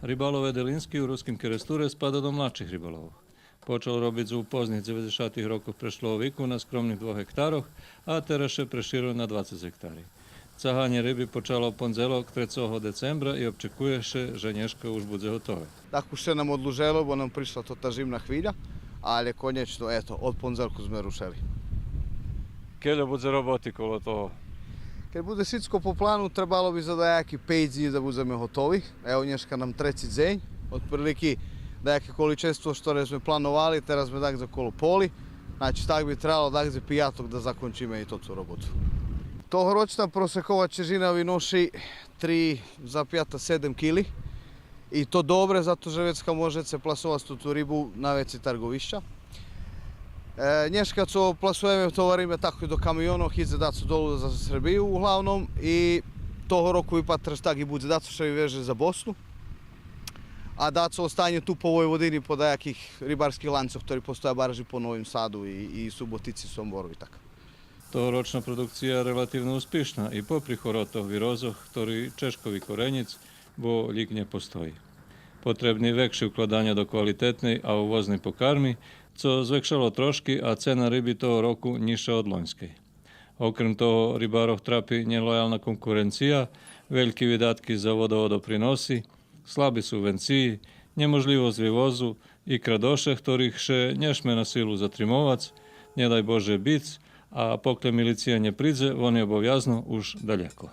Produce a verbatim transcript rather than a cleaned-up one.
Рибалов Еделински у Руским Керестуре спада до младших рибаловох. Почал робиц у позних дзеведзешатих рокох прешлого вику на скромних двох гектарох, а тераз ше преширел на двацец гектари. Цаганє риби почало пондзелок, трецого децембра, и обчекує ше же нєшка уж будзе готове. Так уж ше нам одлужело, бо нам пришла тота жимна хвиля, але конєчно, ето, од пондзелку зме рушели. Кельо будзе роботи коло того? Кед будзе шицко по плану, требало би за даяки пейц днї да будземе готови. Ево, нєшка нам треци дзень. Одприлики даяке количество шторе зме плановали, тераз зме дагдзе коло поли. Значи, так би требало дагдзе пияток да закончиме и тоту роботу. Тогорочна просекова чежина виноши три запята седем кили. И то добре, зато же вецка можеце пласовац туту рибу на вецей тарговища. Е, нєшка цо пласуєме, товариме тако и до камионох, идзе дацо долу за Сербию углавном и того року випатра ше так и будзе, дацо ше вивеже за Босну, а дацо останє ту по Войводини, по даяких рибарских ланцох, хтори постоя баржи по Новим Саду и, и Суботици, Сомбору и так. Тогорочна продукция релативно успишна и попри хоротох вирозох, хтори чежко викоренїц, бо лїк нє постої. Потребни векши укладаня до квалитетней, а увозней покарми, цо звекшало трошки, а цена риби того року нїзша од лоньскей. Окрем того, рибарох трапи нєлоялна конкуренция, вельки видатки за водоводоприноси, слаби субвенциї, нєможлївосц вивозу и крадоше, хторих ше нє шме на силу затримовац, нє дай Боже биц, а поклє милиция нє придзе, вони обовязно уж далєко.